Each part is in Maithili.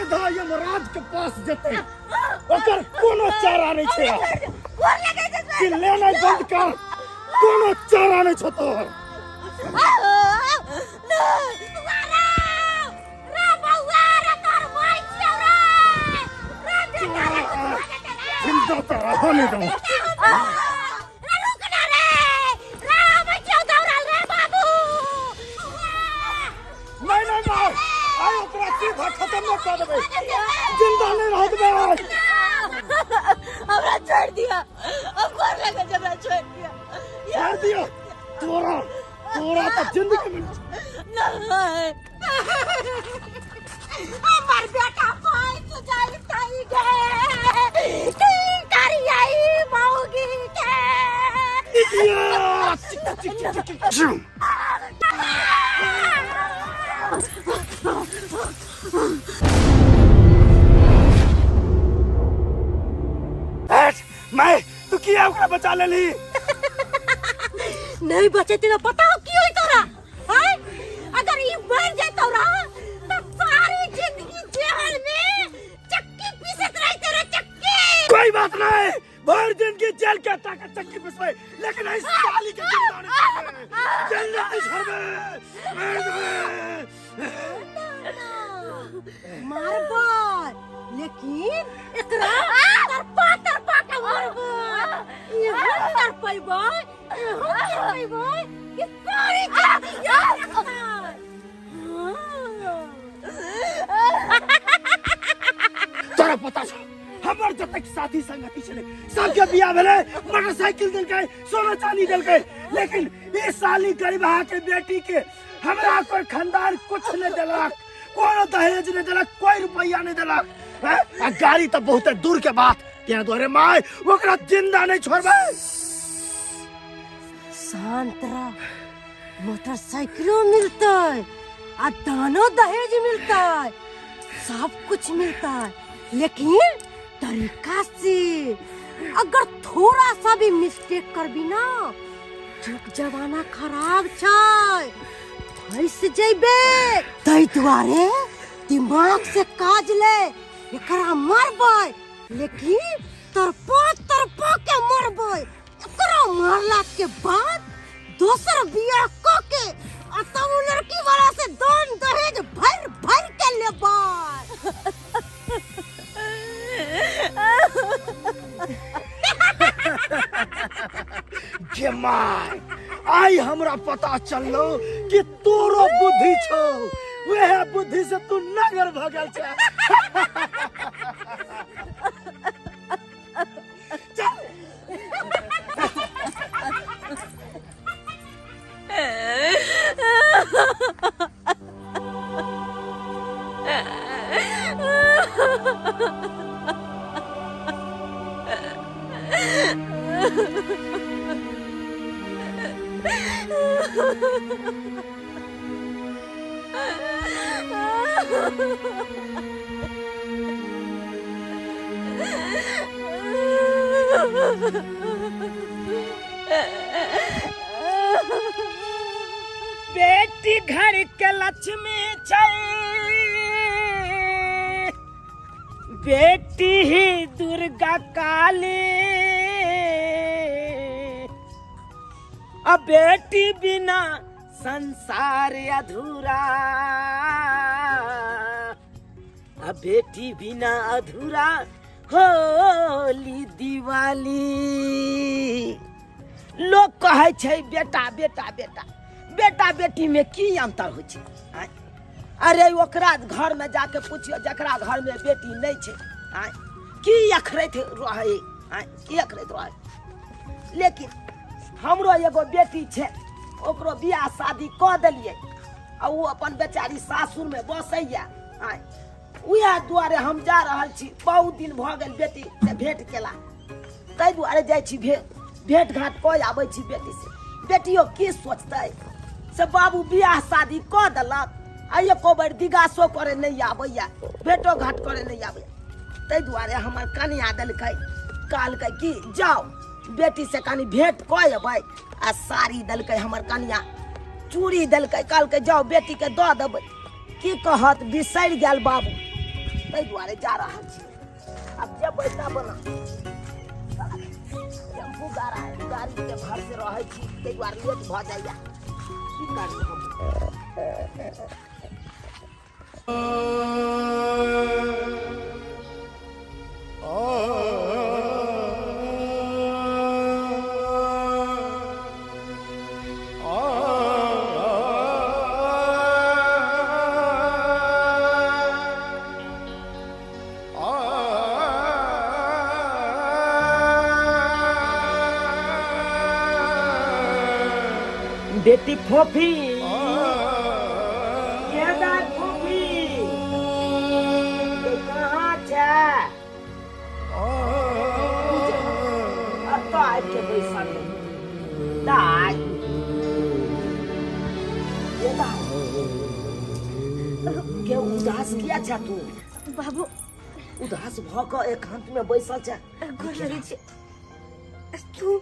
सीधा यमराज के पास जेतै। ओकर कोनो चारा नहीं छै। गोर लगै छै। कि लेनाइ बंद कर, कोनो चारा नहीं छौ तोहर। जिंदा तो रहो नहीं दो। नहीं नहीं नहीं, आइ ओकरा सीधा खत्म न कर देबै, जिंदा नहीं रह देबै आइ। हमरा छोड़ दिया, अब गोर लगे छै, हमरा छोड़ दिया। छोड़ दियो तोरा, तोरा तो जिंदगी में नहीं, हमर बेटा पाँच जाई ताई गे की करियाई मौगी के। मैं तू किया ओकरा बचा लेली? नहीं बचेती तो बताओ की होई तोरा हैं? अगर ई मर जाए तोरा तो सारी जिंदगी जेल में चक्की पीसत रही तेरा चक्की। कोई बात नहीं, भर जिंदगी जेल के ताकत चक्की पिसवे, लेकिन इस साली के जिंदा नहीं छोड़बे, जिंदा नहीं छोड़बे। मारबो, लेकिन एकरा तरपा तरपा के मारबो। इहो तरपैबो, इहो तरपैबो कि सारी जिंदगी याद रखतै। तोरा पता छौ, हमर जतेक साथी संगति छलै सबके बियाह भेलै, मोटरसाइकिल देलकै, सोना चांदी देलकै, लेकिन ई साली गरीबहा के बेटी के हमरा कोई खानदान कुछ नहीं देलक, कोनो दहेज नहीं देलक, कोई रुपया नहीं देलक, हैं? आ गाड़ी तो बहुत दूर के बात। तें दुआरे माय ओकरा जिंदा नहीं छोड़बै। शांत रह, मोटरसाइकिलो मिलतै आ दानो दहेज मिलतै, सब कुछ मिलता है, लेकिन तरीका से। अगर थोड़ा सा भी मिस्टेक करबी ना, जुग जमाना खराब छै, फंस जइबे। तै दुआरे दिमाग से काज ले। एकरा मारबै, लेकिन तरपा तरपा के मारबै। एकरा मारला के बाद दोसर बियाह क के आ तब उ लड़की वाला से दान दहेज भर भर के लेबै। गे my, आइ हमरा पता चललो कि तोरो बुद्धि छौ, वह बुद्धि से तू नगर भऽ गेल छै। चल। बेटी घर के लक्ष्मी छै, बेटी ही दुर्गा काली, अब बेटी बिना संसार अधूरा, अब बेटी बिना अधूरा होली दिवाली। लोग कहै छै बेटा बेटा बेटा बेटा, बेटी में की अंतर होइ छै, आँय? अरे ओकरा घर में जाके पुछियो जकरा घर में बेटी नहीं छै, आँय, की अखरैत रहै, आँय, की अखरैत रहै। लेकिन हमरो एगो बेटी छै, ओकरो बियाह शादी कऽ देलियै आ ओ अपन बेचारी सासुर में बसैया, आँय। उएह दुआरे हम जा रहल छी, बहुत दिन भऽ गेल बेटी से भेंट केला, ताहि दुआरे जाइ छी, भेंट घाट कऽ आबै छी बेटी से। बेटियो की सोचतै से बाबू बियाह शादी कऽ देलक आ एको बेर दिगासो करे नहि आबैया, भेंटो घाट करे नहि आबैया। ताहि दुआरे हमर कनिया देलकै, कहलकै कि जाओ बेटी से कनि भेंट कऽ अबै, आ साड़ी देलकै हमर कनिया, चूड़ी देलकै, कहलकै जाओ बेटीके दऽ देबै। की कहत, बिसरि गेल बाबू। ताहि दुआरे जा रहल छी। आब जेबै तब ने। टेम्पू गाड़ी के भर से रहै छी, ताहि दुआरे लेट भऽ जाइया। की करी हम? बेटी फोफी, केदार फोफी कहाँ छै? एतऽ आबि के बैसल दाइ। ये दाइ, के उदास किया छै तू? बाबू, उदास भऽ कऽ एकांत में बैसल छै। गोर लगै छै तू।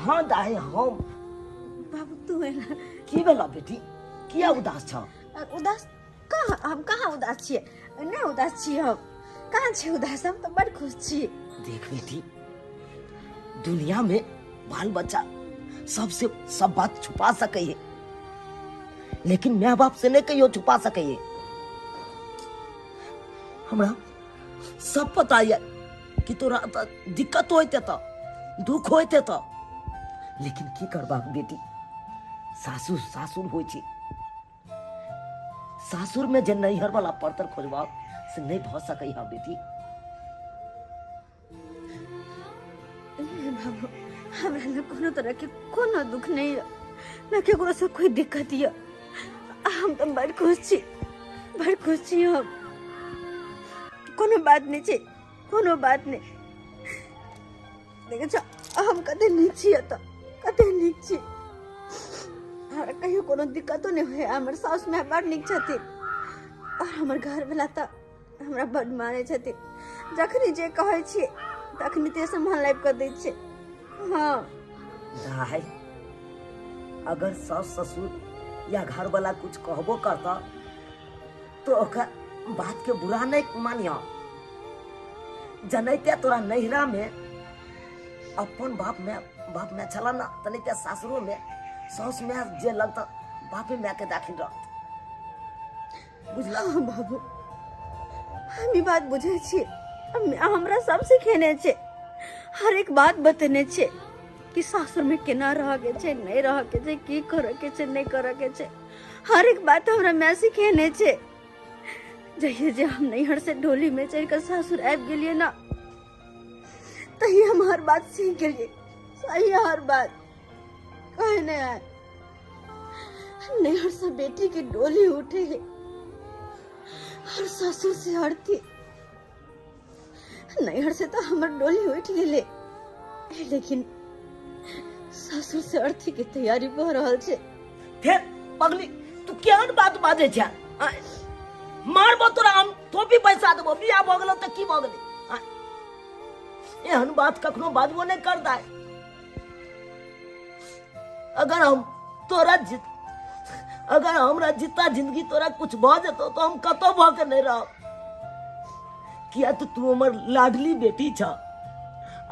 हाँ दाइ, हम। बाबू, तू एला? की भेला बेटी, किया उदास छ? उदास कहाँ? हम कहाँ उदास छियै? नहि उदास छियै हम। कहाँ छियै उदास? हम तऽ बड़ खुश छी। देख बेटी, दुनिया में बाल बच्चा सबसे सब बात छुपा सके है, लेकिन माय बाप से नहीं कहियो छुपा सके है। हमरा सब पता है कि तोरा तऽ दिक्कत होते, तऽ दुख होते तऽ, लेकिन की करबाक बेटी, सासुर सासुर होइ छै। सासुर में जे नैहर वाला परतर खोजबाक से नहीं भऽ सकै है बेटी। नहीं बाबू, हमरा ने कोनो तरह के कोनो दुख नहीं है, न केकरो से कोई दिक्कत यऽ। हम तऽ बड़ खुश छी, बड़ खुश छी हम। कोनो बात नहीं छै, कोनो बात नहीं। देखै छ हम कते नीक छी एतऽ, कते नीक छी। हमरा कहियो कोनो दिक्कतो नहि होइए। हमर साउस माय बड़ नीक छथिन और हमर घरवला तऽ हमरा बड मानै छथिन। जखनी जे कहै छियै तखनी ते सामान लाबि कऽ दै छै। हाँ दाई, अगर सास ससुर या घर वाला कुछ कहबो करता तो ओकर बात के बुरा नहीं मानियो। जनैते तोरा नैहरा में अपन बाप में छला ना, तनैते सासुरो में सास में जे लगता बापे माय के दाखिल रहत, बुझला? हाँ बाबू, हम ई बात बुझै छी। हमरा सब सिखेने छै, हर एक बात बतेने छै कि सासुर में केना रह के छै, नहीं रह के छै, की करे के छै, नहीं करे के छै। हर एक बात हमरा माय सिखेने छै। जहिया जे हम नैहर से डोली में चढ़ के सासुर आबि गेलियै ना, तहिया हम हर बात सीख गेलियै। सही हर बात कहे नहीं आए। नैहर से बेटी की डोली उठे है और ससुर से अर्थी। नैहर से तो हमर डोली उठ गेले, लेकिन ससुर से अर्थी के तैयारी भऽ रहल छै। फेर पगली, तू केहन बात बाजै छै? आँय? मारबो तोरा हम, टोपी पैसा देबो। बियाह भऽ गेलो तऽ की भऽ गेलै? आँय? एहन बात कखनो बाजबो नहि कर दाय। अगर हम तोरा जित अगर हमरा जिता जिंदगी तोरा कुछ भऽ जेतौ तऽ हम कतौ भऽ के नहि रहब, किया तऽ तू हमर लाडली बेटी छ।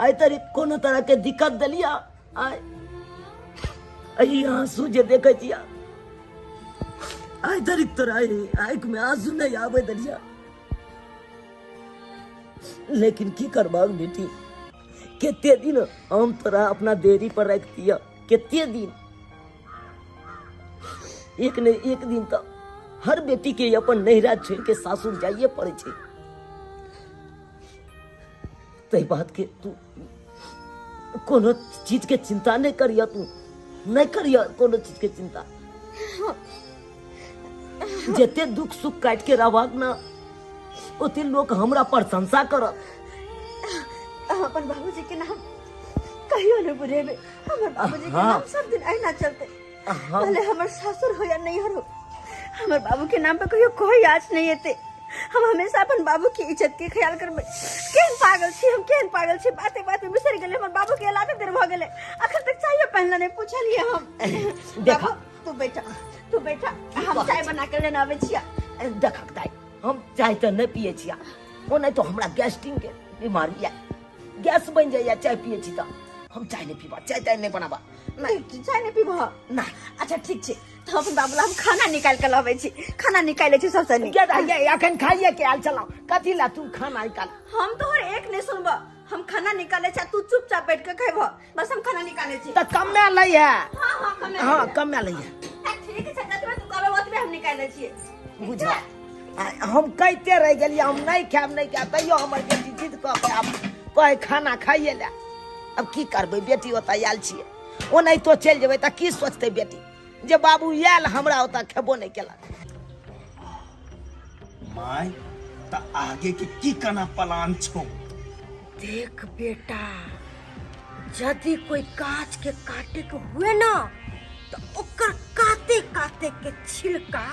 आइ तरी कोनो तरह के दिक्कत देलिया? आइ एहि आंसू जे देखै छिया, आइ धरि तोरा आँखि में आंसू नहि आबै देलिया। लेकिन की करबाक बेटी, कते दिन हम तोरा अपना देरी पर रखतिया? कते दिन? एक ने एक दिन तो हर बेटी के अपन नैहरा छोड़ के सासुर जाइए पड़े छै। तै बात के तू कोनो चीज के चिंता नहीं करिया, तू नहीं करिया कोनो चीज के चिंता। जते दुख सुख काट के रहबाक ना, ओते लोग हमरा प्रशंसा करत। हम अपन बाबूजी के नाम कहियो नहीं बुझेबे। हमर बाबूजी के नाम सब दिन अहिना चलते। भले हमर सासुर हो या नैहर हो, हमर बाबू के नाम पर कहियो कोई आँच नहीं एते। हम हमेशा अपन बाबू के इज्जत के ख्याल करबै। केहन पागल छी हम, केहन पागल छी! बाते बात में बिसरि गेलै। हमर बाबू के अलाते देर भऽ गेलै, अखन तक चाय पहनला नहीं पूछलिए हम। देखा। बाबू, तू बैठा, तू बैठा, हम चाय बना के लेने आबै छियै। देखक दाइ। हम चाय तऽ नहि पियै छियै, ओनाहितो हमरा गैस्ट्रिंग के बीमारी यऽ, गैस बनि जाइए चाय पियै छी तऽ। हम चाय नहि पीबा, चाय ताय नहि बनाबा। नहि, चाय नहि पीबह? नहि। अच्छा ठीक छै, तऽ अपन बाबू हम खाना निकालि कऽ लबै छी, खाना निकालि लै छी सबसँ नीक। गे, गे, अखन खाइए के आयल छलहुँ, कथी लए तू खाना निकाल? हम तोहर एक नहि सुनबह। हम खाना निकालै छी आ तू चुपचाप बैठ के खैबह। बस हम खाना निकालै छी। तऽ कमे लै है। हाँ हाँ, कमे। हाँ, कमे लै है। ठीक छै, जतबे तू कहबे ओतबे हम निकालि लै छियै। बुझल, हम कहिते रहि गेलियै हम नहि खायब, नहि खायब, तैयो हमर बेटी जिद कऽ के आब कहै खाना खाइए लए। अब की करबै, बेटी ओतऽ आयल छियै, ओनाहितो चलि जेबै तऽ की सोचतै बेटी जे बाबू आयल हमरा ओतऽ खेबो नहि केलक। माय, तऽ आगे के की केना प्लान छौ? देख बेटा, यदि कोई गाछ के काटे के हुए ना तो ओकर काते काते के छिलका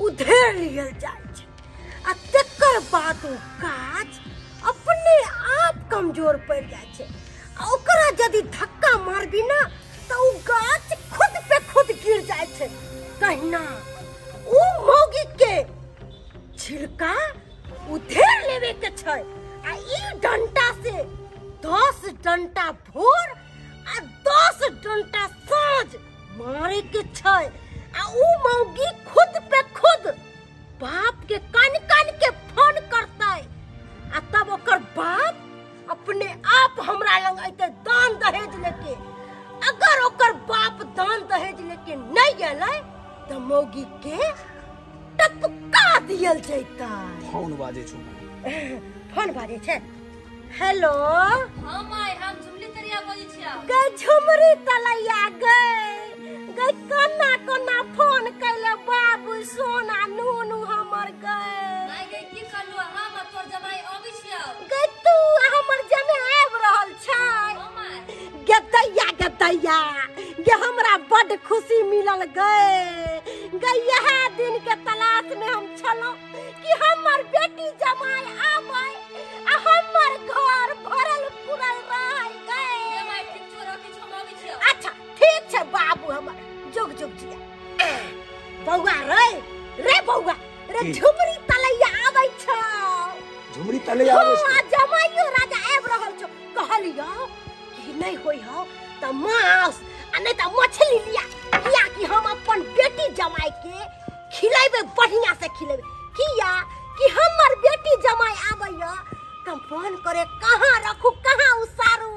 उधेड़ लियल जाइ छै आ तेकर बाद ओ गाछ अपने आप कमजोर पड़ जाइ छै आ ओकरा यदि धक्का मारबी ना तो ओ गाछ खुद पे खुद गिर जाइ छै। तहिना ओ मौगी के छिलका उधेड़ लेवे के छै आ ई डंटा से 10 डंटा भोर आ 10 डंटा साँझ मारे के छै आ ऊ मौगी खुद पे खुद बाप के कान कान के फोन करतै आ तब ओकर बाप अपने आप हमरा लग अयतै दान दहेज लेके। अगर ओकर बाप दान दहेज लेके नहीं एलै तऽ मौगी के टपका दियल जैतै। फोन बाजै छौ? फोन बाजै छै। हेलो। हाँ माय, हम झुमली तरिया बजै छियै। गै झुमरी तलैया, गै गै, कोना कोना फोन कैले बाबू सोना नूनू हमर गै? माय गै, की कहलु, हम आ तोर जमाई अबै छियौ। गै, तू आ हमर जमे आबि रहल छै? हाँ माय। गे दैया, गे दैया गे, हमरा बड्ड खुशी मिलल गै। गै, इएह दिन के तलाश में हम छलहुँ कि हमर बेटी जमाई आबै आ हमर घर भरल पुरल रहै गै। गे माय, ठीक छौ, रखै छौ, हम अबै छियौ। अच्छा ठीक छै बाबू हमर, जुग जुग जिया। बौआ रे, रे बौआ रे। की? झुमरी तलैया आबै छौ। झुमरी तलैया आबै छौ? हाँ, जमाइयो राजा आबि रहल छौ। कहलियौ कि नहि होइ हौ तऽ मांस आ नहि तऽ मछली लिया, कियाकि हम अपन बेटी जमाई के खिलेबै, बढ़िया से खिलेबै, किया कि हमर बेटी जमाई आबैया तऽ मन करे कहाँ रखू कहाँ उसारू।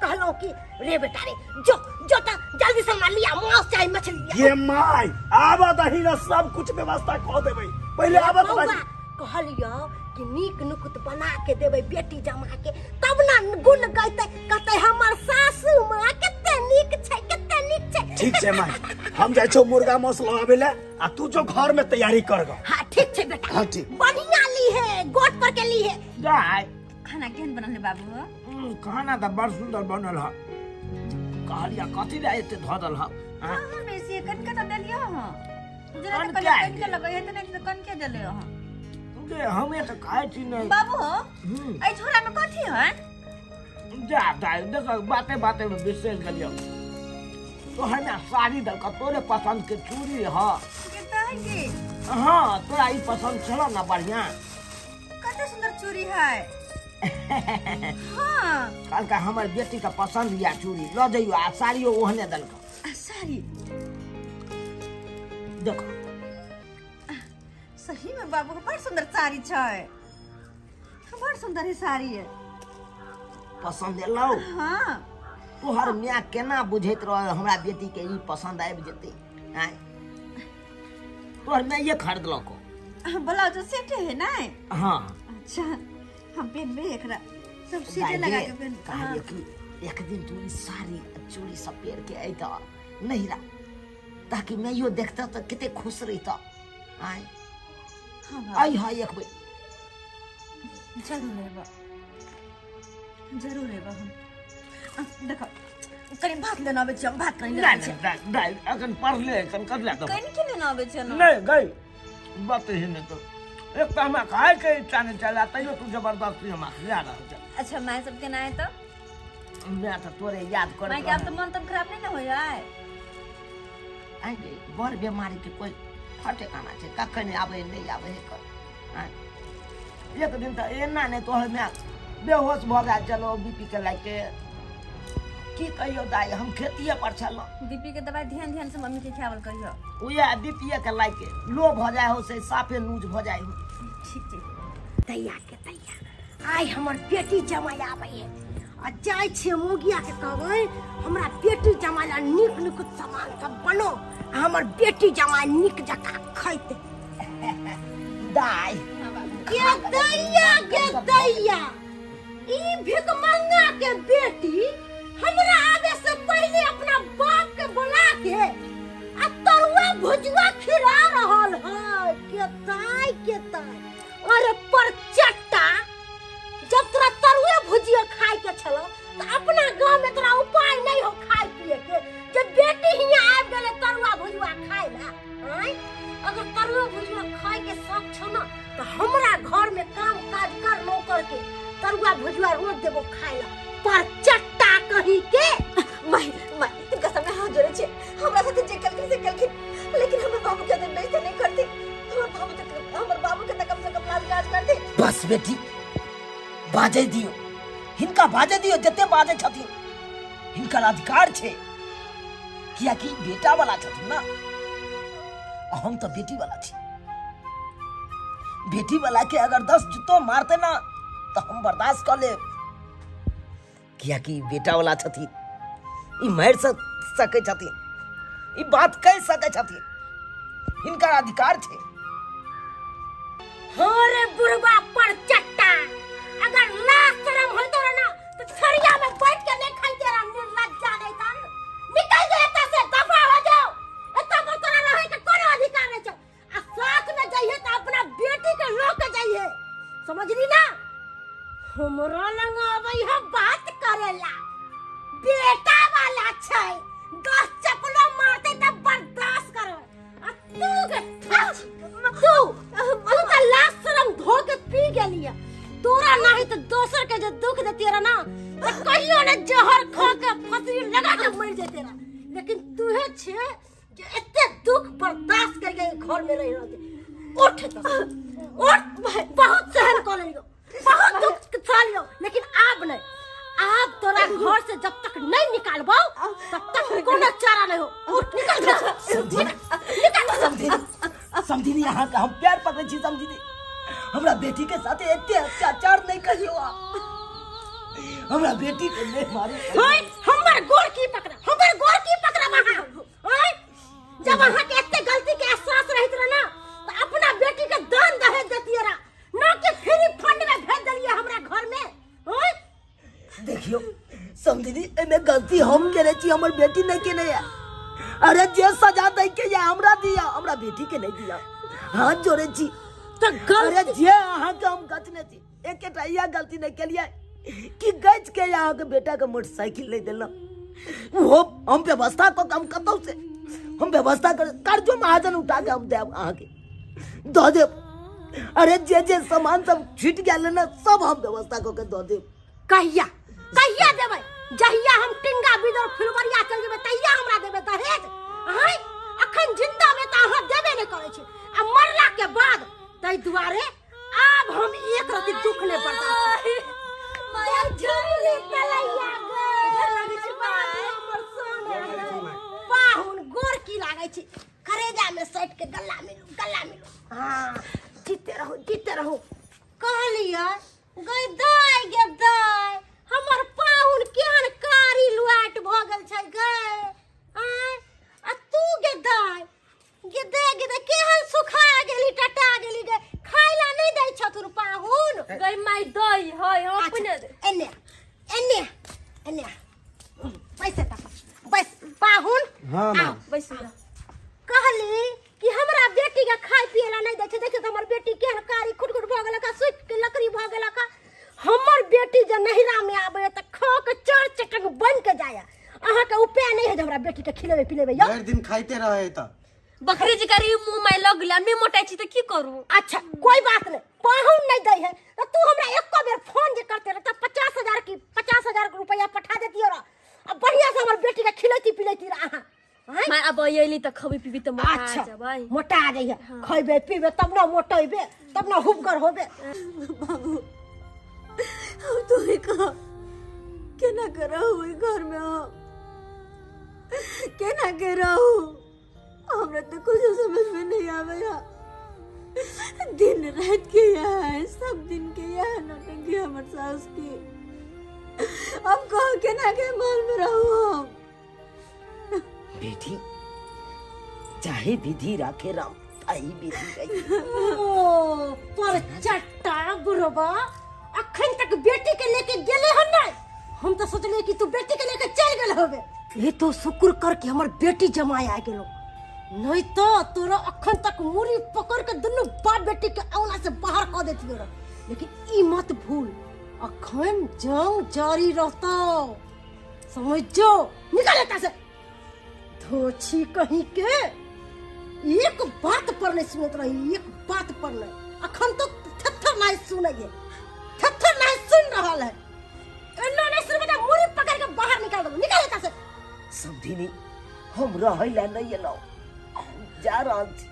कहलहुँ कि रे बेटा रे, जो जो तऽ जल्दी से हमरा लिया मांस चाहे मछली लिया। ये माय, आबऽ दही ने, सब कुछ व्यवस्था कऽ देबै, पहिले आबऽ तऽ बौआ, दही। कहलियौ कि नीक नुकुत बना के देबै बेटी जमा के, तब ने गुण गैतै, कहतै हमर सासू माँ कते नीक छै, कते नीक छै। ठीक छै माय, हम जाइ छौ मुर्गा मांस लगाबै लए आ तू जो घर में तैयारी कर ग। हाँ ठीक छै बेटा। हाँ, ठीक। बढ़िया ली है, गोट पर के ली है। दाय। खाना केहन बनल है बाबू? खाना तऽ बड़ सुंदर बनल है। कहलिया कथी लए एते धऽ देल है? कहाँ बेसी कनके तऽ देलियो हँ। जरा कनके तऽ कहलियो आबि कनके लगै है तऽ नहि तऽ कनके देलियो हँ। गे, हमे तऽ खाइ छी नहि। बाबू हो, एहि झोला में कथी है? जा दाय, देख बाते बाते में बिसरि गेलियो, तोहर ने साड़ी देलक, तोरे पसंद के चूड़ी ह। केता है की? हाँ, तोरा ई पसंद छलो ना? बढ़िया। कते सुंदर चूड़ी है। हाँ। कहलका हमर बेटी के पसंद या चूड़ी ल जइयो, आ साड़ियो ओहने देलक। आ साड़ी देखो। सही में बाबू के बड़ सुंदर साड़ी छै, बड़ सुंदर है साड़ी है। पसंद एलौ? हाँ। तोहर माय केना बुझैत रह हमरा बेटी के ई पसंद आबि जेतै? आँय, तोहर माय खरीदलक? ब्लाउज सेटे है ना? हाँ। अच्छा, हम पहनबे एकरा, सब सेटे लगा के पहन। कहलियो कि एक दिन तू ई साड़ी आ चूड़ी सब पहिर के अयतह नहिरा, ताकि माइयो देखतह तऽ कते खुश रहितह। आँय। हाँ बाबू। आई हाँ एक बेर। जरूर एबा, जरूर एबा हम। देखो, कनि भात लेना आबै छी हम, भात कनि लेना नहि आबै छी। नहि दाइ, एखन पढ़ले एखन कथी लए देबौ? कनि के लेना आबै छै ना? नहि गई, बात ही नहि। तो एक तऽ हमरा खायके इच्छा नहि चला, तैयो तू जबरदस्ती हमरा खिया रहल छै। अच्छा, माय सब केना है तऽ? मैं तऽ तोरे याद कर। माय के आब तऽ मन तन खराब नहि ने होइ है? आइ गे, बड़ बीमारी के कोई फटेकाना छै, कखन आबै नहि आबै है कर। आँय? एक दिन तऽ एना नहि तोहर माय बेहोश भऽ गेल छलौ बीपी के लए के। की कहियौ दाइ, हम खेतिए पर छलहुँ। बीपी के दवाई ध्यान ध्यान से मम्मी के खियावल कहियो। उएह बीपीए के लए के लो भऽ जाइ हो से साफे लूज भऽ जाइ हो। ठीक छै। दैया के दैया, आइ हमर बेटी जमाइ आबै है आ जाइ छियै मोगिया के कहबै हमरा बेटी जमाइ ला नीक नीक सामान सब बनो आ हमर बेटी जमाइ नीक जकाँ खैतै। दाइ गे दैया, गे दैया, ई भिखमंगा के बेटी हमरा आवे से पहले अपना बाप के बुला के आ तरुआ भुजुआ खिला रहल है। के ताई, के ताई, अरे पर चट्टा, जब तोरा तरुए भुजिया खाए के छलो तो अपना गांव में तोरा उपाय नहीं हो खाए पिए के, जब बेटी हियां आबि गेले तरुआ भुजुआ खाए ला। आँय, अगर तरुआ भुजुआ खाए के शौक छौ ना तो हमरा घर में काम काज कर नौकर के तरुआ भुजुआ रोज देबो खाए ला। पर चट्टा कहीं के। माय माय, तिनका सामने हाथ जोड़े छे, हमरा साथे जे केलखिन से केलखिन, लेकिन हमर बाबू के तऽ बेइज्जती नहीं करती। हमर बाबू तऽ, हमर बाबू के तऽ कम से कम लाज लाज करती। बस बेटी, बाजै दियौ हिनका, बाजै दियौ, जते बाजै छथिन हिनकर अधिकार छै, कियाकि बेटा वाला छथिन ना, आ हम तऽ बेटी वाला छी। बेटी वाला के अगर 10 जुत्तो मारते ना तऽ हम बर्दाश्त कऽ लेब, कियाकि बेटा वाला छथिन, ई मारि सकै छथिन, ई बात कहि सकै छथिन, हिनकर अधिकार छै। हो रे बुढ़वा पर चट्टा, अगर लाज शरम होइतो रहे ना तो थरिया में बैठ के नहीं खाइते रह, निर्लज्जा नहीं तन। निकल जा एतऽ से, दफा हो जाओ, एतऽ पर तोरा रहै के कोनो अधिकार नहीं छौ। आ साथ में जाइए तो अपना बेटी के लऽ के जाइए, समझली ना? हमरा लग आबै है बात करेला, बेटा वाला छै, 10 चपलो मारते तब बर्दाश्त कर। आ तू के तू तू तऽ लाज शरम धो के पी गेली है। तोरा नहीं तो दोसर के जो दुख देती रहा ना तो कहियो ने जहर खा के फसरी लगा के मर जेते रहा, लेकिन तूहे छे जे एते दुख बर्दाश्त करके घर में रह रहल छे। उठ तो उठ, बहुत सहन कर लियो, बहुत दुख सह लियो, लेकिन आब नहीं, आब तोरा घर से जब तक नहीं निकालबो तब तक कोनो चारा नहीं हो। उठ निकल घर से। समझी निकल। समझी समझी, अहाँ के हम प्यार पकड़ै छी समझी, हमरा बेटी के साथे एते अत्याचार नहीं करियो आप, हमरा बेटी के नहीं मारू। ओए, हमर गोर की पकड़ा, हमर गोर की पकड़ा वहाँ। ओए, जब अहाँ के एते गलती के एहसास रहित रहे ना तो अपना बेटी के दान दहेज देतिए रहा ना कि फ्री फंड में भेज देलिए हमरा घर में। ओए देखियो समझी, एमे गलती हम केने छी, हमर बेटी नहीं केने है। अरे जे सजा दै के या हमरा दिया, हमरा बेटी के नहीं दिया, हाथ जोड़े छी। तो अरे जे अहाँ के हम गचने छी, एकेटा इएह गलती नहीं केलिए कि गच के अहाँ के बेटा के मोटरसाइकिल नहीं देलहुँ। वो हम व्यवस्था कऽ के हम कतौ से हम व्यवस्था कर कर्जो महाजन उठा के हम देब, अहाँ के दऽ देब। अरे जे जे सामान सब छूटि गेल ने सब हम व्यवस्था कऽ के दऽ देब। कहिया कहिया देबै? जहिया हम टिंगा बिदर फुलबरिया चल जेबै तहिया हमरा देबै दहेज? आँय, अखन जिंदा में तऽ अहाँ देबे नहि करै छी आ मरला के बाद, ताहि दुआरे आब हम एक रति दुख नहि बर्दाश्त करब। माया झुमली तलैया गे, हमर सोना गे। पाहुन गोर की लागै छी, करेजा में सटि के गला मिलू, गला मिलू। हाँ, जीते रहू, जीते रहू। कहलियै गै दाय, गे दाय, हमर पाहुन केहन कारी लुआट भऽ गेल छै गै। आँय, आ तू गे दाय, गे दे, गे दे, केहन सुखा गेली, टटा गेली गे, खाय ला नहि दै छथुन पाहुन? गै माय, दही है हम अपने। अच्छा, एने एने एने बैसे तक बैस पाहुन। हाँ, आओ, बैसू ना। कहली कि हमरा बेटी के खाय पिए ला नहीं दै छै, देखियौ तऽ हमर बेटी केहन कारी खुटखुट भऽ गेलक, सुखि के लकड़ी भऽ गेलक। हमर बेटी जे नहिरा में आबै तऽ खा के चर चटक बन के जाय। अहाँके उपाय नहीं है जे हमरा बेटी के खिलेबै पिलेबै यौ? भरि दिन खाइते रहे तऽ बकरी जी करी मुंह में लग गेल, नहि मोटाइ छी तऽ की करू? अच्छा कोई बात नहीं, पाहुन नहीं दै है तो तू हमरा एको बेर फोन जे करते रह तऽ 50,000 की 50,000 रुपया पठा देती रह, आ बढ़िया से हमर बेटी के खिलैती पिलैती रह अहाँ। आँय? माय आबै अयली तऽ खबी पीबी तऽ मोटा अच्छा जेबै। मोटा जइहे, खैबे पीबे तब ना मोटेबे, तब ना हुबगर होबे। बाबू, हम तोरे कह केना के रहू ओहि घर में? हम केना के रहू? हमरा तो कुछ समझ में नहीं आवे है। दिन रात के यह है, सब दिन के यह है नौटंकी हमर सास के। अब कह केना के महल में रहू हम? बेटी, चाहे विधि राखे राम ताही विधि रखे। ओ पर चट्टा बुढ़बा अखन तक बेटी के लेके गेले हन नहीं। हम तो सोचलिए कि तू बेटी के लेके चल गेल होबे। ये तो शुक्र कर कि हमर बेटी जमाए आ गेलो, नहीं तो तोरा अखन तक मुड़ी पकड़ के दुनू बाप बेटी के औला से बाहर कर देतियो रह। लेकिन ई मत भूल, अखन जंग जारी रहतो, समझ जो। निकल एता से धोछी कहीं के। एक बात पर नहीं सुनत रही, एक बात पर नहीं। अखन तो थत्थर नहीं सुनैये, थत्थर नहीं सुन रहल है। एना नहीं सुनबे त मुड़ी पकड़ के बाहर निकाल देबो। निकाल एता से। समधिनी, हम रहै ला नहीं एलहुँ, हम जा रहल छी,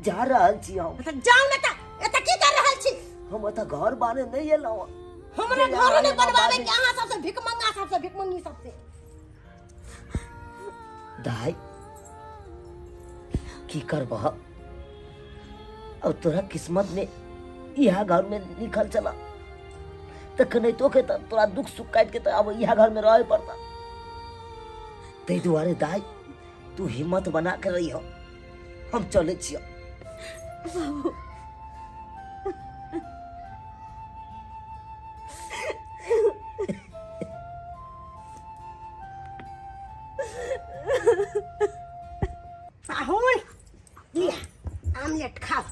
जा रहल छी हम। त जाउ ने त एता की कर रहल छी? हम एतऽ घर बाने नहीं एलहुँ। हमरा घर नहीं बनवावे के अहाँ सबसे, भिखमंगा सबसे, भिखमंगी सबसे। दाई, की करबह, अब तोरा किस्मत में इहा घर में लिखल चला तऽ कनाहितो के तऽ तोरा दुख सुख काटि के तऽ अब इहा घर में रहे पड़ता। ताहि दुआरे दाई, तू हिम्मत बना के रही हो, हम चलै छियौ। बाबू, पाहुन, लिया आमलेट खाओ।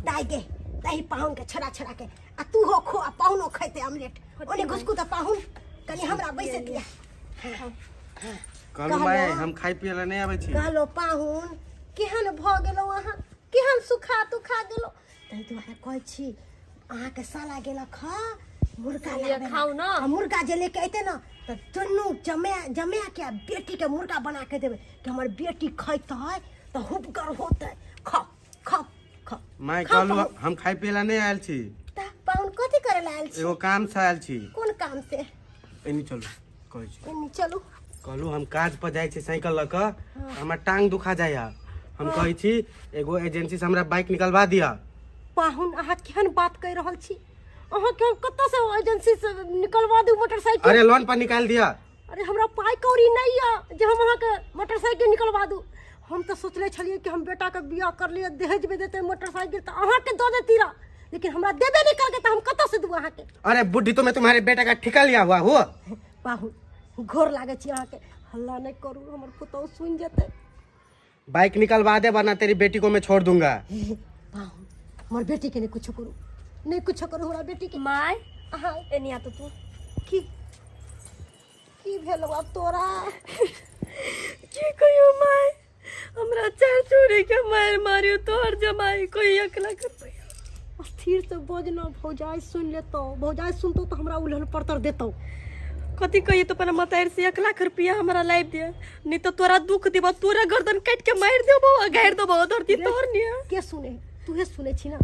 दाई गे दही पाहुन के छड़ा छड़ा के, आ तू हो खो आ पाहुनो खैते आमलेट। ओने घुसकू त पाहुन कनी हमरा बैसे दिया। कहलहुँ माय, हम खाइ पियै लए नहि आबै छी। कहलो पाहुन, केहन भऽ गेलौ अहाँ, केहन सुखा तुखा गेलौ। ताहि दुआरे कहै छी, अहाँके साला गेलक ह मुर्गा लिअ, लाबे ला। खाउ न। आ मुर्गा जे लेके अयतै ने तऽ दुनू जमा जमा के आ बेटीके मुर्गा बना के देबै कि हमर बेटी खैतै तऽ हुबगर होतै। खाउ खाउ खाउ। माय, खाउ, कहलहुँ पाहुन। हम खाइ पियै लए नहि आयल छी। तऽ पाहुन कथी करे ला आयल छी? एगो काम से आयल छी। कोन काम से? एनी चलू, कहै छी। एनी चलू। कहलहुँ हम काज पर जाइ छी साइकिल लऽ कऽ, हमर टांग दुखा जाइया। हम कहै छी एगो एजेंसी से हमरा बाइक निकलवा दिअ। पाहुन, अहाँ केहन बात कहि रहल छी? अहाँके हम कतऽ से एजेंसी से निकलवा दू मोटरसाइकिल? अरे लोन पर निकालि दिअ। अरे हमरा पाइ कौड़ी नहीं यऽ जे हम अहाँके मोटरसाइकिल निकलवा दू। हम तऽ सोचले छलियै कि हम बेटाके बियाह कर लियै, दहेज में देतै मोटरसाइकिल तऽ अहाँके दऽ देती रह, लेकिन हमरा देबे नहीं करके तऽ हम कतऽ से दू अहाँके? अरे बुढ़ी, तो मैं तुम्हारे बेटा का ठिका लिया हुआ हूँ। पाहुन, घोर लागै छी अहाँके। हल्ला नहीं करू, हमर पुतहु सुनि जेतै। बाइक निकलवा दे वरना तेरी बेटी को मैं छोड़ दूंगा। पाहुन, हमर बेटी के नहीं कुछ करू, नहीं कुछ करू हमरा बेटी के। My, अहाँ एनी आ तो तू। की की भेलो आब तोरा? की कहियो my, हमरा चार चोरी के मार मारियो तोहर जमाई कोई अकला कर पैया। स्थिर से बजना, भौजाई सुन लेतो। भौजाई सुनतो तो हमरा उलहन परतर देतो। कथी कहिए तो अपना मतार से 1 लाख रुपया हमरा लाइब दे, नहीं तो तोरा दुख देबो, तोरा गर्दन काट के मार देबो आ गाड़ देबो धरती तोहर निया। के सुने? तूहे सुने छी ना,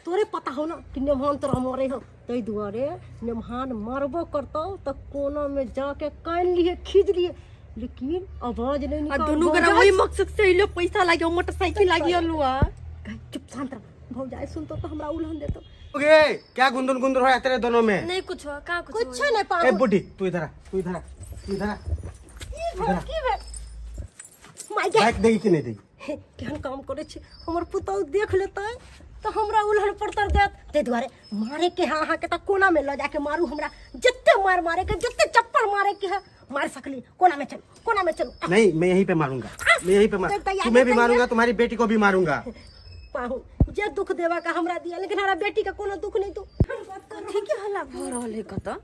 तोरे पता हो ना कि नेमहान तोरा मरे हो। ताहि दुआरे नेमहान मारबो करतौ तऽ कोना में जाके कान लिए, खींच लिए, लेकिन आवाज नहीं आ निकाल। दुनू गोरा भौजाई वही मकसद से अइलो, पैसा लागियो, मोटरसाइकिल लागियो लुआ। चुप शांत रह, भौजाई सुनतो तो हमरा उलहन देतो। गे क्या गुंदुन गुंदुन हो तेरे दोनों में? नहीं कुछ हो, कहाँ कुछ कुछ नहीं ए पाहुन। बुढ़ी, तू इधर आ, तू इधर आ, तू इधर आ। की भेल, की भेल माय गे? बाइक देगी कि नहीं देगी? हे, केहन काम करै छी? हमर पुतहु देख लेतै तऽ हमरा उलहन परतर देत। ताहि दुआरे मारे के है अहाँके तऽ कोना में लऽ जाके मारू। हमरा जते मार मारे के, जते चप्पल मारे के है मार सकली। कोना में चलू, कोना में चलू। नहीं, मैं यहीं पे मारूंगा, मैं यहीं पे मार तो तैयार तुम्हें भी तैयार। मारूंगा, तुम्हारी बेटी को भी मारूंगा। पाहु, जे दुख देवा का हमरा दिया, लेकिन हमरा बेटी के कोनो दुख नहीं दू। कथी के हल्ला भऽ रहल है कतऽ?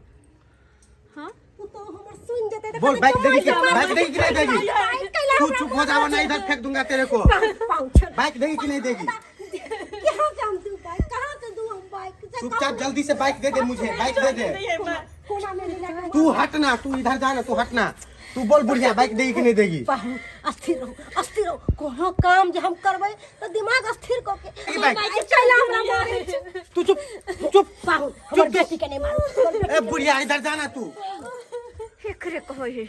हाँ, पुतहु हमर सुन जेतै तऽ बोल, कहतै, बाइक देगी कि जमाई बाइक देगी कि नहीं देगी? बाइक कैला तू हमरा चुप हो जा वरना इधर फेंक दूंगा तेरे को। पाहु, छोड़। बाइक देगी कि नहीं देगी? कहाँ से हम दू बाइक? कहाँ से दू हम बाइक? से चुपचाप जल्दी से बाइक दे दे मुझे, बाइक दे दे। कोना में ले जाके तू हट ना, तू इधर जा ना, तू हट ना। तू बोल बुढ़िया, बाइक देगी कि नहीं देगी? पाहुन, अस्थिर रहो, अस्थिर रहो। कोनो काम जे हम करबै तऽ दिमाग अस्थिर कऽ के ई बाइक। बाइक चला हमरा मारै छै। तू चुप चुप। पाहुन, हमर चुप। बेटी के नहि मारू, हमर बेटी ए बुढ़िया, इधर जाना तू। एकरे कहै है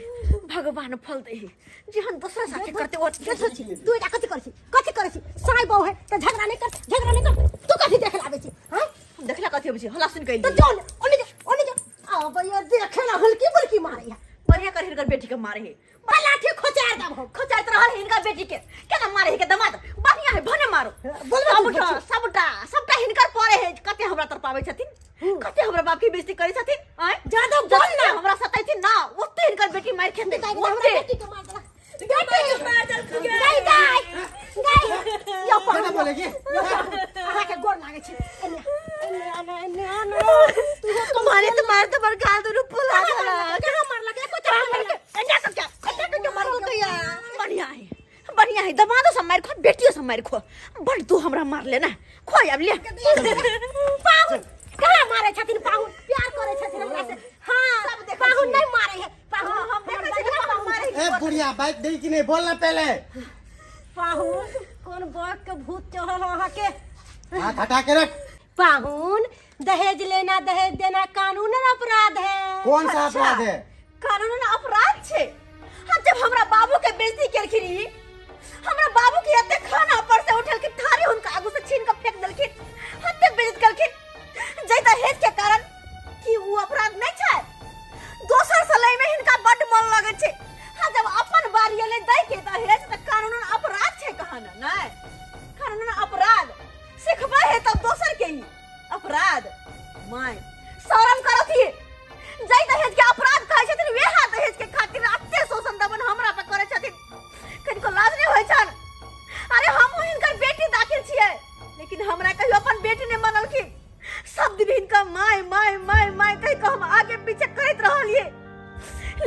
भगवान फल दे है, जेहन दोसरा साथे करते ओ। देखै छी तू एटा कथी करै छी, कथी करै छी? साय बहु है तऽ झगड़ा नहि कर, झगड़ा नहि कर। तू कथी देखे लाबै छी? हैं? हम देखला कथी अबै छै, हल्ला सुन के तऽ जो ने, ओने जो, ओने जो। आबैया देखे ला, हल्की फुल्की मारै है। बढ़िया कर हिनकर बेटी के मारे है। बा लाठी खोचार देब हम। खोचाइत रहल है हिनकर बेटी के, केना मारे है के दमाद। बढ़िया है, भने मारो। बोलबे तू। सबटा सबटा सबटा हिनकर पड़े है। कते हमरा तरपाबै छथिन, कते हमरा बाप के बेइज्जती करै छथिन। आँय, जादा बोल ना। हमरा सताइथिन ना, ओते हिनकर बेटी मारि खेतै। दाइ, हमरा ओते बेटी के मार देलक, बेटी के मार देलक। गाय गाय गाय यौ केना पाहुन, बोलेगी? अहाँके गोर लागै छै। एने एने एने एने एने तू मारे तो मार तो बड़ गाल दुनू फुला देलक। कहाँ मारलक? एको चप्पल मारलक? एने के क्या, एने के क्या मारलकै या? बढ़िया है, बढ़िया है। दमादो सब मारि खो, बेटियो सब मारि खो। बड़ तू हमरा मार ले ना, खो आब ले। पाहुन कहाँ मारै छथिन? पाहुन प्यार करै छथिन हमरा से। हाँ, पाहुन नहीं मारै है पाहुन। हम देखै छियै कि पाहुन मारै ए बुढ़िया, बाइक देगी कि नहीं, बोल ना पहले। पाहुन, कोन बाग के भूत चढ़ल अहाँके? हाथ हटा के रख। पाहुन, दहेज लेना दहेज देना कानूनन अपराध है। कौन सा अपराध है? कानूनन अपराध छै। हम जब हमरा बाबू के बेइज्जती केलखिन, ई हमरा बाबू के एते खाना पर से उठलखिन, थारी हुनका आगू से छीन के फेंक देलखिन, एते बेइज्जत केलखिन जै दहेज के कारण, की ऊ अपराध नहीं छै? दोसर से लै में हिनका बड्ड मन लगै छै। हाँ, जब अपन बारी एलै दै के दहेज तऽ कानूनन अपराध छै कहाना नहि? कानूनन अपराध सिखबै है तब दोसर के ही अपराध। माय शरम करथि। जै दहेज के अपराध कहै छथिन, वेहा दहेज के खातिर अते शोषण दमन हमरा पर करै छथिन। कनिको लाज नहि होइ छन? अरे हम हिनकर बेटी दाखिल छियै, लेकिन हमरा कहियो अपन बेटी नहि मनलखिन। सब दिन हिनका my my my my कहि कऽ हम आगे पीछे करैत रहलियै,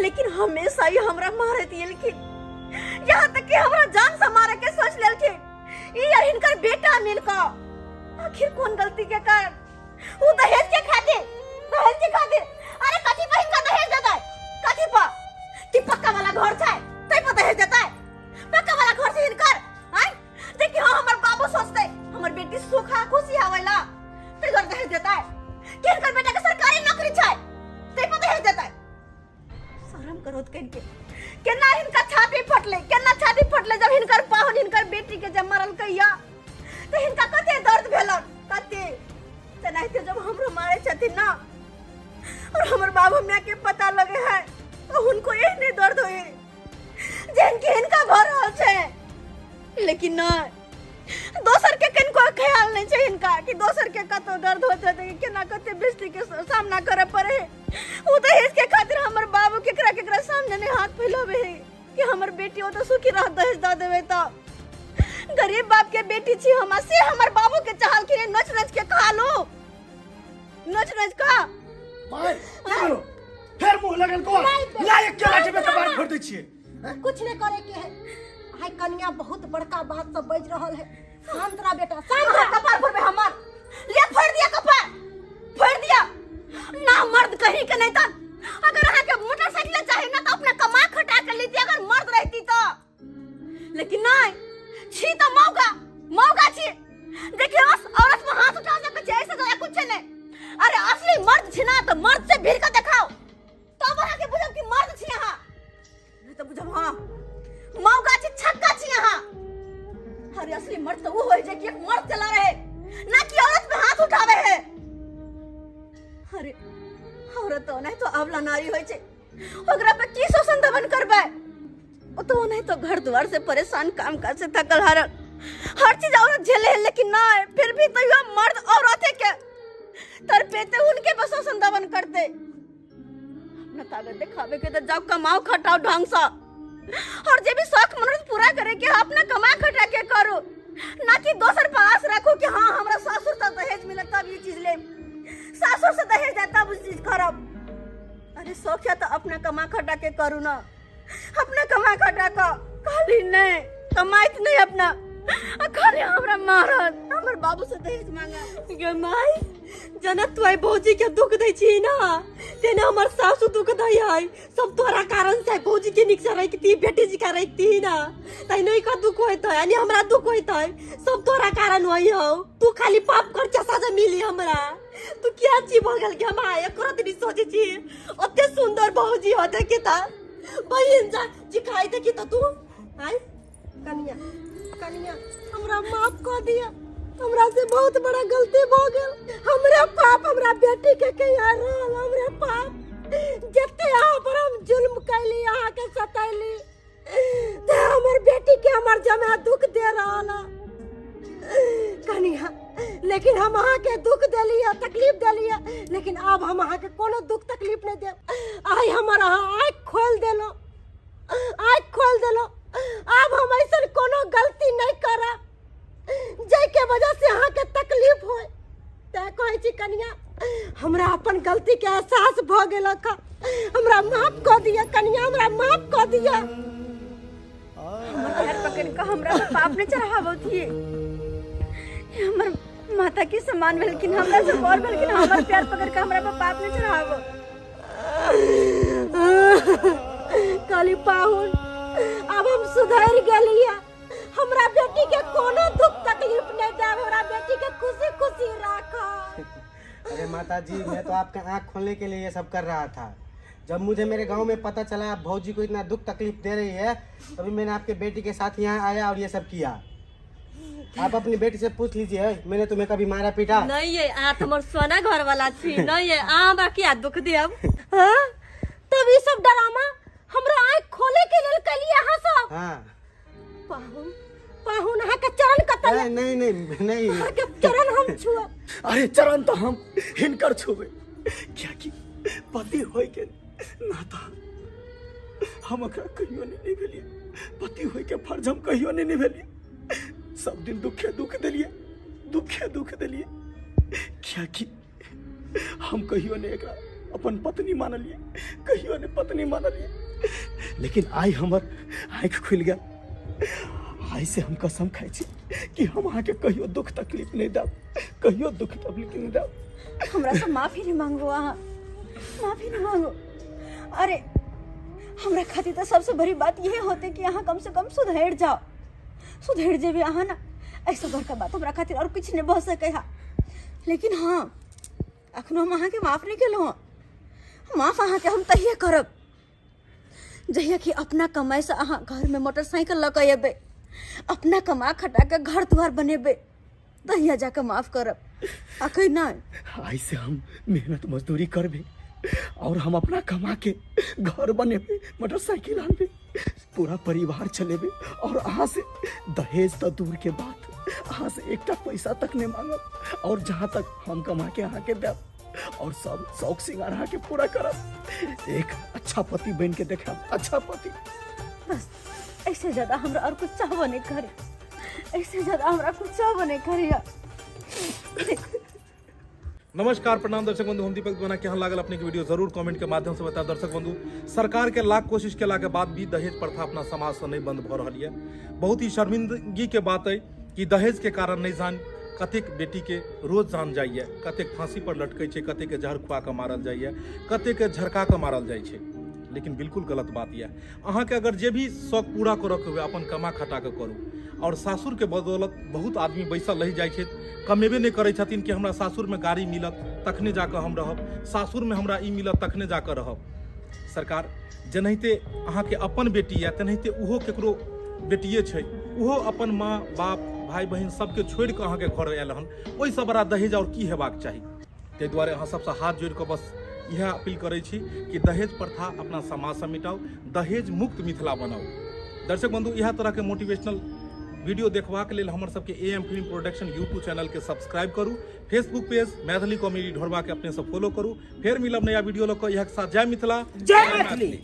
लेकिन हमेशा ही हमरा मारैत एलखिन। यहाँ तक कि हमरा जान से मारे के सोच लेलखिन ई और हिनकर बेटा मिल कऽ। आखिर कोन गलती के कारण? उ दहेज के खातिर, दहेज के खातिर। अरे कथी पर हिनका दहेज देतै? कथी पर? कि पक्का वाला घर छै तै पर दहेज देतै? पक्का वाला घर छै हिनकर? आय देखिए, हाँ, हमर बाबू सोचते हमर बेटी सुखा खुशी आवेला तै दुआरे दहेज देतै, कि हिनकर बेटा के सरकारी नौकरी छै तै पर दहेज देतै? शरम करो कन के। केना हिनका छाती फटले, केना छाती फटले जब हिनकर पाहुन हिनकर बेटी के जब मरल कहिया तो हिनका कते दर्द भेलन, कते। तेनाहिते जब हमरो मारे छथिन ना और हमर बाबू माय के पता लगे है तो हुनको एहने दर्द होए जेहन कि हिनका भऽ रहल छै। लेकिन नहि, दोसर के कनिको ख्याल नहि छै हिनका कि दोसर के कतौ दर्द होइत हेतै, कि केना कते बेइज्जती के सामना करऽ पड़े है। ओ दहेज के खातिर हमर बाबू केकरा केकरा सामने नहीं हाथ फैलावे है कि हमर बेटी ओतऽ सुखी रह, दहेज दऽ देबै। तऽ गरीब बाप के बेटी छी हम, आ से हमर बाबू के चाहलखिन नोच नोच के खा लू, नोच नोच का। माय, की भेलो? फेर मुंह लगल को लायक के लाठी में कपार फोड़ दै छियै। कुछ नहीं करे के है। आइ कन्या बहुत बड़का बात सब बाजि रहल है। शांत रह बेटा, शांत रह। कपार फोड़बे हमर, ले फोड़ दिया, कपार फोड़ दिया ना। मर्द कहीं के नहीं। तन अगर अहाँ के मोटरसाइकिल चाही ना तो अपना कमा खटा के लीती, अगर मर्द रहती तो। लेकिन नहीं छी तो मौका मौका छी। देखिए, बस औरत में हाथ उठा सके छै, ऐसे ज्यादा कुछ नहीं। अरे असली मर्द छी ना तो मर्द से भीड़ के देखाओ, तब अहाँ के बुझब कि मर्द छी अहाँ, नहीं तो बुझब हाँ मौका छी, छक्का छी अहाँ। अरे असली मर्द तो वो होय जे कि एक मर्द चला रहे ना कि औरत पे हाथ उठावे है। अरे औरत तो नहीं तो अबला नारी होय छै, ओकरा पे की शोषण दमन करबै? ओ तो नहीं तो घर द्वार से परेशान, काम काज से थकल हारल, हर चीज औरत झेले है। लेकिन ना, फिर भी तो मर्द औरते के तरपेते, उनके बस शोषण दमन करते। अपना ताकत दिखावे के तो जाओ कमाओ खटाओ ढंग से, और जे भी शौक मनोरथ पूरा करे के अपना कमा खटा के करो, ना कि दोसर पर आस रखो कि हाँ हमरा ससुर से दहेज मिलत तब ये चीज ले, सासुर से दहेज दे तब उस चीज करब। अरे शौक है तो अपना कमा खटा के करू ना, अपना कमा खटा का। कहली नहीं कमाइत नहीं अपना। आ खाली हमरा मारत, हमर बाबू से दहेज मांगत। गे माई, जना तू आई भौजी के दुख दै छी ना, तेना हमर सासु दुख दै है। सब तोरा कारण से भौजी के निक से रखती, बेटी जी का रखती ना, तै नहीं का दुख होइत है, यानी हमरा दुख होइत है। सब तोरा कारण होई हो। तू खाली पाप कर के सजा मिली हमरा। तू क्या छी भऽ गेल के हम एको रति नहीं सोचे छी। ओते सुंदर भौजी हो देखे त बहिन जा जी खाई देखी त तू आय। कनिया, कनिया, हमरा माफ कऽ दिया, हमरा से बहुत बड़ा गलती भऽ गेल। हमरा पाप हमरा बेटी के कहिया रहल। हमरा पाप जते अहाँ पर हम जुल्म कैली, अहाँ के सतैली, ते हमर बेटी के हमर जमा दुख दे रहल है कनिया। लेकिन हम अहाँ के दुख देली है, तकलीफ देली है, लेकिन आब हम अहाँ के कोनो दुख तकलीफ नहीं देब। आइ हमर अहाँ आँखि खोलि देलहुँ, आँखि खोलि देलहुँ। आब हम ऐसन कोनो गलती नहीं करब जाहिके वजह से अहाँके तकलीफ होय। तैं कहै छी कनिया, हमरा अपन गलती के एहसास भऽ गेलक, हमरा माफ कऽ दिअ कनिया, हमरा माफ कऽ दिअ। हमर पैर पकड़ के हमरा पर पाप ने चढ़ावत ही। हमर माता के समान भेलखिन, हमरा से बड़ भेलखिन, हमर पैर पकड़ के हमरा पर पाप ने चढ़ावो। काली पाहुन, अब हम सुधर गेलियै। हमरा बेटी के कोनो दुख तकलीफ नहीं देब, हमरा बेटी के खुशी खुशी राखब। अरे माता जी, मैं तो आपका आँख खोलने के लिए ये सब कर रहा था। जब मुझे मेरे गांव में पता चला आप भौजी को इतना दुख तकलीफ दे रही है, तभी मैंने आपके बेटी के साथ यहाँ आया और ये सब किया। आप अपनी बेटी से पूछ लीजिए, मैंने तुम्हें कभी मारा पीटा? नहीं ये अहाँ तऽ हमर सोना घर वाला छी। नहीं ये अहाँ हमरा किया दुख देब? हाँ? तब ई सब डरामा हमरा आँख खोले के लेल कलिए अहाँ सब? हाँ। पाहुन, पाहुन, अहाँ के चरण कतऽ? नहीं नहीं नहीं नहीं। अहाँ के चरण हम छुअब। अरे चरण तो हम हिनकर छुबे, कियाकि पति होय के नाता हम ओकरा कहियो नहीं निभेलिए। पति होय के फर्ज हम कहियो नहीं निभेलिए। सब दिन दुखे दुख देलिए, दुखे दुख देलिए, कियाकि हम कहियो नहीं एकरा अपन पत्नी मानलिए, कहियो नहीं पत्नी मानलिए। लेकिन आइ हमर आँखि खुलि गेल। आइ से हम कसम खाइ छी कि हम अहाँके कहियो दुख तकलीफ नहीं देब, कहियो दुख तकलीफ नहीं देब। हमरा से माफी नहीं मांगो, अहाँ माफी नहीं मांगो। अरे हमरा खातिर तो सबसे बड़ी बात यह होते कि अहाँ कम से कम सुधर जाओ, सुधर जेबे अहाँ ना, ऐसा बड़का बात हमरा खातिर और कुछ नहीं भऽ सकै है। लेकिन हाँ, अखनो हम अहाँके माफ नहीं केलहुँ। माफ अहाँके हम तहिए करब जहिया कि अपना कमाई से अहाँ घर में मोटरसाइकिल लऽ कऽ एबै, अपना कमा खटा के घर द्वार बनेबै, तहिया जाके माफ करब, अखन नहि। आइ से हम मेहनत मजदूरी करबे और हम अपना कमा के घर बनेबे, मोटरसाइकिल आनबे, पूरा परिवार चलेबे और अहाँ से दहेज तो दूर के बात, अहाँ से एकटा पैसा तक नहीं मांगब। और जहाँ तक हम कमा के अहाँ के देब और सब शौक श्रृंगार अहाँ के पूरा करब। एक अच्छा पति बन के देखब, अच्छा पति। बस ऐसे ज्यादा हमरा और कुछ चाहबो नहीं करे, ऐसे ज्यादा हमरा कुछ चाहबो नहीं करे। नमस्कार, प्रणाम दर्शक बंधु, हम दीपक दीवाना। केहन लागल अपने के वीडियो जरूर कमेंट के माध्यम से बताओ। दर्शक बंधु, सरकार के लाख कोशिश केला के बाद भी दहेज प्रथा अपना समाज से नहीं बंद भ रहल ये। बहुत ही शर्मिंदगी के बात है कि दहेज के कारण नहीं जान कतेक बेटी के रोज जान जाइए, कतेक फांसी पर लटकै छै, कतेक के जहर खुआ के मारल जाइए, कतेक के झरका के मारल जाइ छै। लेकिन बिल्कुल गलत बात यऽ। अहाँके अगर जे भी शौक पूरा करऽ के हुए अपन कमा खटा के करू। और सासुर के बदौलत बहुत आदमी बैसल रहि जाइ छथि, कमेबे नहि करै छथिन कि हमरा सासुरमे गाड़ी मिलत तखने जाकऽ हम रहब, सासुरमे हमरा ई मिलत तखने जाकऽ रहब। सरकार जेनाहिते अहाँके अपन बेटी यऽ तेनाहिते ओहो केकरो बेटिए छै, ओहो अपन माँ बाप भाय बहिन सबके छोड़ि कऽ अहाँके घर आयल हन, ओहिसँ बड़ा दहेज आओर की हेबाक चाही। ताहि दुआरे अहाँ सबसँ हाथ जोड़ि कऽ बस इएह अपील करै छी कि दहेज प्रथा अपना समाजसँ मिटाउ, दहेज मुक्त मिथिला बनाउ। दर्शक बंधु, इएह तरहके मोटिवेशनल वीडियो देखबाक लेल हमर सबके A M film production YouTube channel के सब्सक्राइब करू, फेसबुक पेज मैथिली कॉमेडी ढोरबा के अपने सब फॉलो करू। फेर मिलब नया वीडियो लऽ कऽ, इएह के साथ जय मिथिला, जय मैथिली।